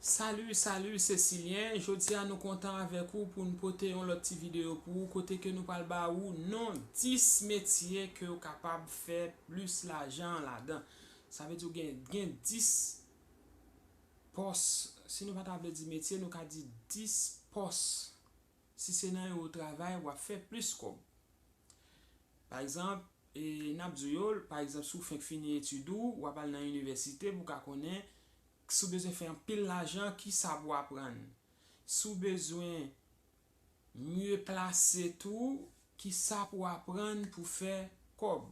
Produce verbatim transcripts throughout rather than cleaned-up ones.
Salut, salut, se Silyen. Jodi a nou kontan avèk ou pou n pote yon lòt ti videyo pou ou kote ke nou pral ba ou non dis metye ke w kapab fè plis lajan ladan. Sa vle di w gen, gen dis pòs. Si nou pa ta vle di metye, nou ka di dis pòs. Si se nan yo w travay, w ap fè plis kòb. Pa egzanp, e, n ap di w yo, pa egzanp, si w fenk fini etid ou, w ap al nan inivèsite pou w ka konnen, si w bezwen fè anpil lajan, ki sa pou w aprann. Si w bezwen mye plase tou, ki sa pou w aprann pou fè kòb,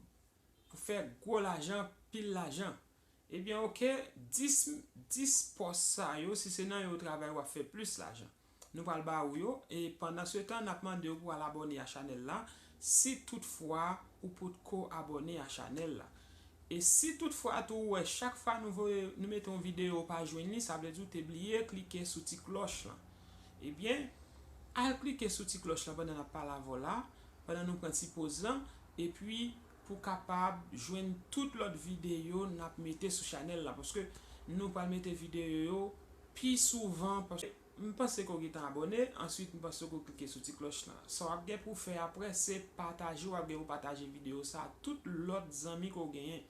pou fè gwo lajan, pil lajan. Ebyen, oke, dis, dis pòs sa yo, si se nan yo w travay, w ap fè plis lajan. Nou pral ba ou yo, e pandan se tan, n ap mande w pou al abòne a chanèl la, si toutfwa ou potko abòne a chanèl la. E si toutfwa tou ou wè chak fwa nou voye, nou mete yon videyo ou pa jwenn li, sa vle di w te bliye klike sou ti klòch lan. Ebyen, al klike sou ti klòch lan pandan n ap pale avè w la, pandan nou pran ti poz lan, epi pou w kapab jwenn tout lòt videyo n ap mete sou chanèl la, paske nou pral mete videyo yo pi souvan, paske m panse ke w gentan abòne, answit m panse ke w klike sou ti klòch lan. Sa w ap gen pou w fè apre, se pataje, w ap gen pou pataje videyo sa a tout lòt zanmi ke w genyen.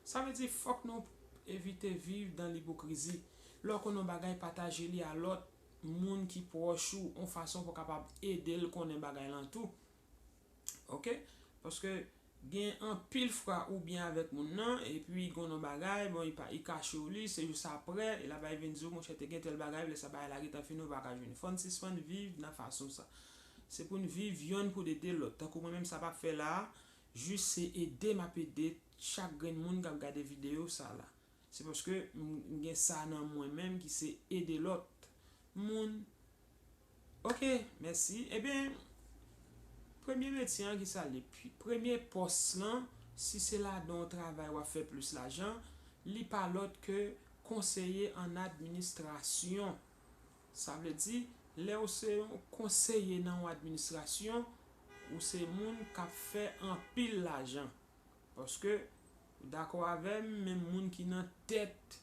Sa vle di, fòk nou evite viv dan lipokrizi. Lè w konn yon bagay, pataje li a lòt moun ki pwòch ou, yon fason pou w kapab ede l konnen bagay lan tou. Oke? Paske gen anpil fwa ou byen avèk moun nan, epi gen yon bagay, bon, li pa, li kache w li, se jis apre, e l ap vin di w, monchè, te gen tèl bagay, lè sa bagay la gentan fini, ou pa ka jwenn. Fò n sispann viv nan fason sa. Se pou n viv yonn pou n ede lòt. Tankou mwen menm, sa m ap fè la a, jis se ede m ap ede chak grenn moun k ap gade videyo sa la. Se paske m, m gen sa nan mwen menm ki se ede lòt moun. Oke, mèsi. Ebyen, premye metye an ki sa l ye? Pi-, premye pòs lan, si se ladan w travay w ap fè plis lajan, li pa lòt ke konseye an administrasyon. Sa vle di, lè w se yon konseye nan yon administrasyon, ou se moun k ap fè anpil lajan. Paske, ou dakò avè m, menm moun ki nan tèt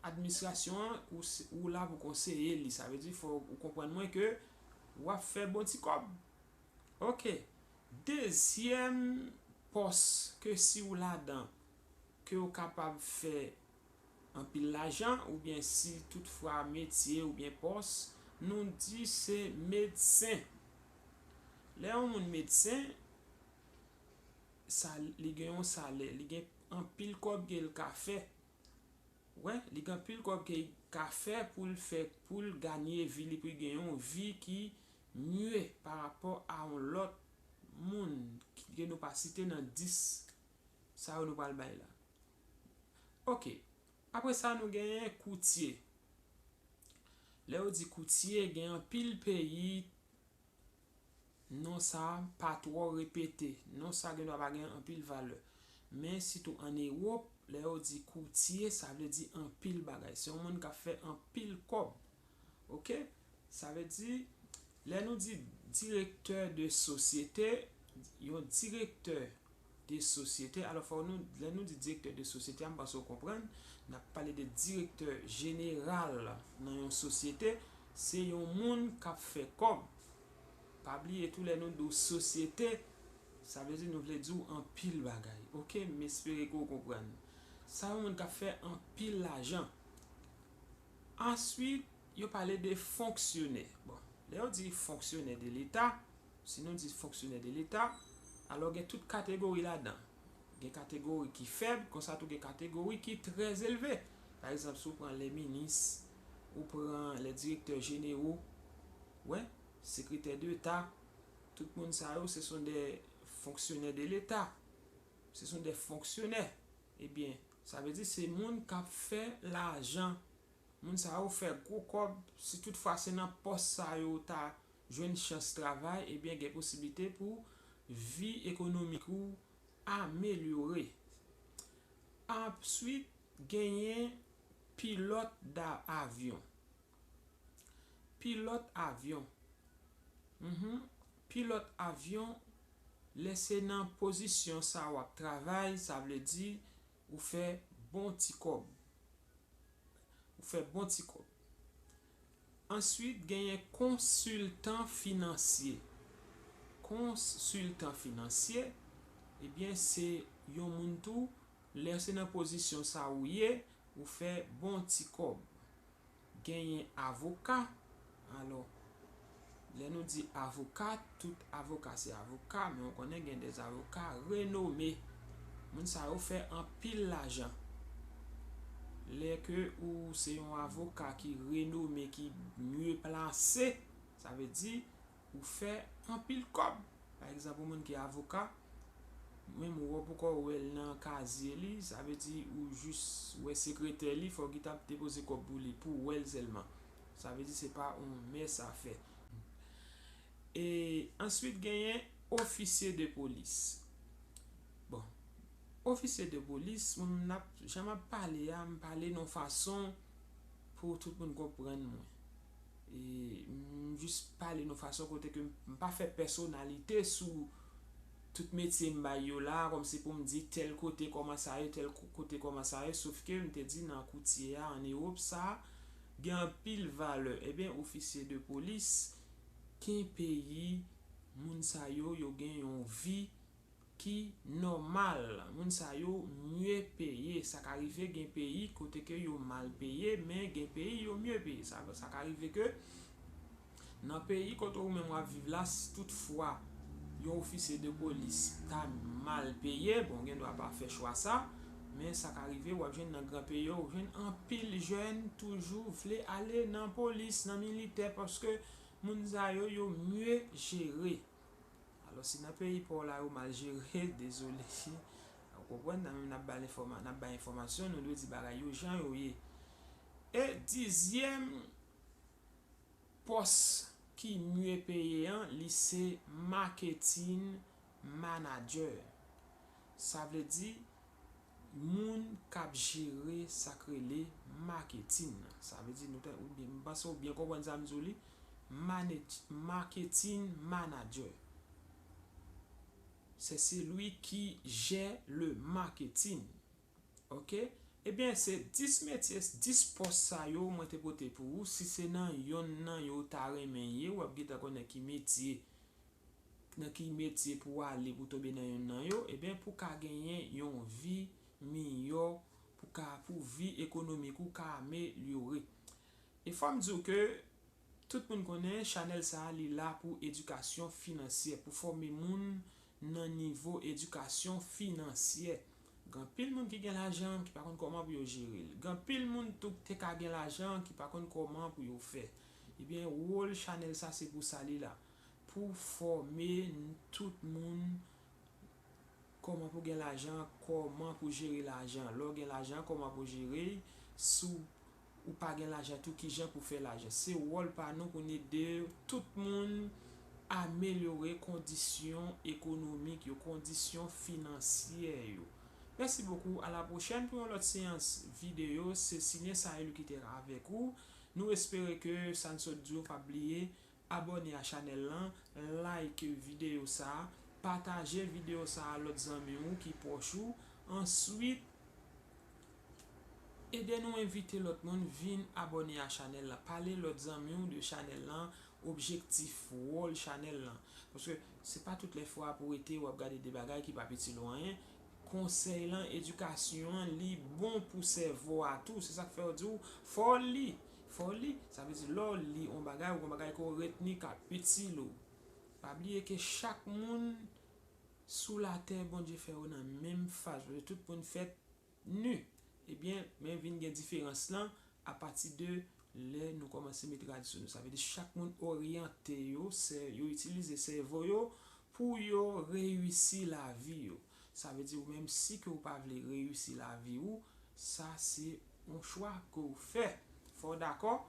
administrasyon an, ou, s- ou la pou konseye li. Sa vle di, fò ou konprann mwen ke w ap fè bon ti kòb. Oke. Dezyèm pòs ke si w ladan, ke w kapab fè anpil lajan, oubyen si toutfwa metye oubyen pòs, nou di se medsen. Lè yon moun medsen, sa, li gen yon salè, li gen anpil kòb ke l ka fè. Wè, li gen anpil kòb ke l ka fè pou l fè, pou l ganye vi li, pou l gen yon vi ki mye pa rapò a yon lòt moun ki, ke nou pa site nan dis sa yo nou pral bay la. Oke. Apre sa, nou genyen koutye. Lè yo di koutye, gen anpil peyi, non sa a pa twò repete. Non sa a gendwa pa gen anpil valè. Men sitou ann Ewòp, lè yo di koutye, sa vle di anpil bagay. Se yon moun k ap fè anpil kòb. Oke? Sa vle di, lè nou di direktè de sosyete, yon direktè de sosyete, alò fò nou, lè nou di direktè de sosyete a, m panse w konprann, n ap pale de direktè jeneral nan yon sosyete, se yon moun k ap fè kòb. Pa bliye tou, lè nou di w sosyete, sa vle di nou vle di w anpil bagay. Oke, m espere ke w konprann. Sa yon moun k ap fè anpil lajan. Answit, yo pale de fonksyonè. Bon, lè yo di fonksyonè de Leta, si nou di fonksyonè de Leta, alò gen tout kategori ladan. Gen kategori ki fèb, konsa tou gen kategori ki trè elve. Pa egzanp, si w pran lè minis, ou pran lè direktè jenewo, wè, sekretè deta, tout moun sa yo, ce sont des fonctionnaires de l'État. Ce sont des fonctionnaires. Ebyen, sa vle di se moun k ap fè lajan. Moun sa yo fè gwo kòb, si toutfwa se nan pòs sa yo w ta jwenn chans travay, ebyen, gen posiblite pou vi ekonomik ou amelyore. Answit, genyen pilòt da avyon. Pilòt avyon. Mhm. Pilòt avyon, lè se nan pozisyon sa w ap travay, sa vle di ou fè bon ti kòb. Ou fè bon ti kòb. Answit, genyen konsiltan finansye. Konsiltan finansye, ebyen, se yon moun tou, lè se nan pozisyon sa ou ye, ou fè bon ti kòb. Genyen avoka. Alò, lè nou di avoka, tout avoka se avoka, men ou konnen gen de avoka renome. Moun sa yo fè anpil lajan. Lè ke ou se yon avoka ki renome, ki mye plase, sa vle di ou fè anpil kòb. Pa egzanp, yon moun ki avoka, menm ou wè poko wè l nan kazye li, sa vle di ou jis wè sekretè li, fòk li t ap depoze kòb pou li, pou w wè l sèlman. Sa vle di se pa yon mès afè. E answit, genyen ofisye de polis. Bon, ofisye de polis, mwen, m ap, jan m ap pale a, m pale nan fason pou tout moun konprann mwen. E m jis pale nan fason kote ke m pa fè pèsonalite sou tout metye m bay yo la, kòmsi pou m di tèl kote kòman sa ye, tèl ko- kote kòman sa ye, sof ke m te di nan koutye a, an Ewòp, sa gen anpil valè. Ebyen, ofisye de polis, gen peyi, moun sa yo, yo gen yon vi ki nòmal. Moun sa yo mye peye. Sa ka rive gen peyi kote ke yo mal peye, men gen peyi yo mye peye. Sa, sa ka rive ke nan peyi kote ou menm w ap viv la, si toutfwa yon ofisye de polis ta mal peye, bon, gen dwa pa fè chwa sa, men sa ka rive, w ap jwenn nan gran peyi yo, ou jwenn anpil jèn toujou vle ale nan polis, nan militè, paske moun sa yo, yo mye jere. Alò, si nan peyi pa w la yo mal jere, dezole. Ou konprann, nan menm n ap bay enfòma-, n ap bay enfòmasyon, nou dwe di bagay yo jan yo ye. E dizyèm pòs ki mye peye an, li se marketing manager. Sa vle di, moun k ap jere sa k rele maketin nan. Sa vle di, nou te, ou byen, m panse ou byen konprann sa m di w li. Manage, marketing manager. C'est celui qui gère le marketing. Ok? Ebyen, se dis metye, dis pòs sa yo mwen te pote pou ou. Si se nan yonn nan yo ou ta renmen ye, w ap gentan konnen ki metye, nan ki metye pou w ale pou w tonbe nan yonn nan yo, ebyen, pou w ka genyen yon vi miyò, pou w ka, pou vi ekonomik ou ka amelyore. E fò m di w ke tout moun konnen chanèl sa a, li la pou edikasyon finansyè, pou fòme moun nan nivo edikasyon finansyè. Gen anpil moun ki gen lajan ki pa konn kòman pou yo jere l. Gen anpil moun tou ki te ka gen lajan ki pa konn kòman pou yo fè. Ebyen, wòl chanèl sa se pou sa li la. Pou fòme n-, tout moun kòman pou gen lajan, kòman pou jere lajan. Lè w gen lajan, kòman pou jere l, si w pa gen lajan tou, kijan pou fè lajan. Se wòl pa nou pou n ede tout moun amelyore kondisyon ekonomik yo, kondisyon finansyè yo. Mèsi bokou, a la pwochèn pou yon lòt seyans videyo. Se Silyen Saül ki te avèk ou. Nou espere ke sa n sot di w, pa bliye abòne a chanèl lan, like videyo sa a, pataje videyo sa a a lòt zanmi w ki pwòch ou. Answit, ede nou envite lòt moun vin abòne a chanèl lan. Pale lòt zanmi w de chanèl lan, objektif, wòl chanèl lan. Paske se pa tout lè fwa pou w rete w ap gade de bagay ki p ap itil ou anyen. Konsèy lan, edikasyon an, li bon pou sèvo a tou. Se sa k fè yo di w, fò w li. Fò w li. Sa vle di, lè w li yon bagay, ou gen bagay ke w retni k ap itil ou. Pa bliye ke chak moun sou latè, Bondye fè yo nan menm faz. Paske tout moun fèt ni. Ebyen, men vin gen diferans lan apati de lè nou kòmanse met rad sou nou. Sa vle di chak moun oryante yo, sè-, yo itilize sèvo yo pou yo reyisi lavi yo. Sa vle di ou menm si ke ou pa vle reyisi lavi ou, sa se yon chwa ke ou fè. Fò w dakò,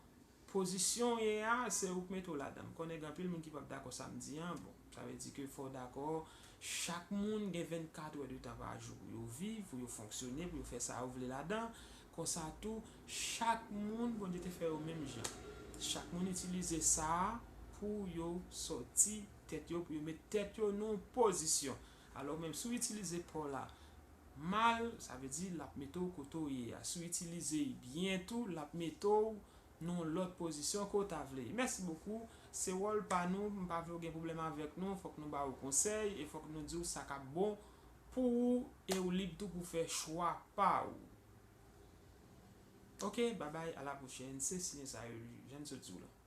pozisyon w ye a, se ou k mete w ladan. M konnen gen anpil moun ki p ap dakò sa m di an, bon, sa vle di ke fò w dakò, chak moun gen vennkat è de tan pa jou pou yo viv, pou yo fonksyone, pou yo fè sa yo vle ladan. Konsa tou, chak moun, Bondye te fè yo menm jan. Chak moun itilize sa a pou yo sòti tèt yo, pou yo met tèt yo nan yon pozisyon. Alò, menm si w itilize pa w la mal, sa vle di l ap mete w kote w ye a. Si w itilize l byen tou, l ap mete w nan yon lòt pozisyon ke w ta vle. Mèsi bokou. Se wòl pa nou, m pa vle w gen pwoblèm avèk nou, fòk nou ba ou konsèy e fòk nou di w sa k ap bon pou ou e ou lib tou pou fè chwa pa ou. Ok, babay, a la pwochèn, se siy sa yo, jan m sot di w lan.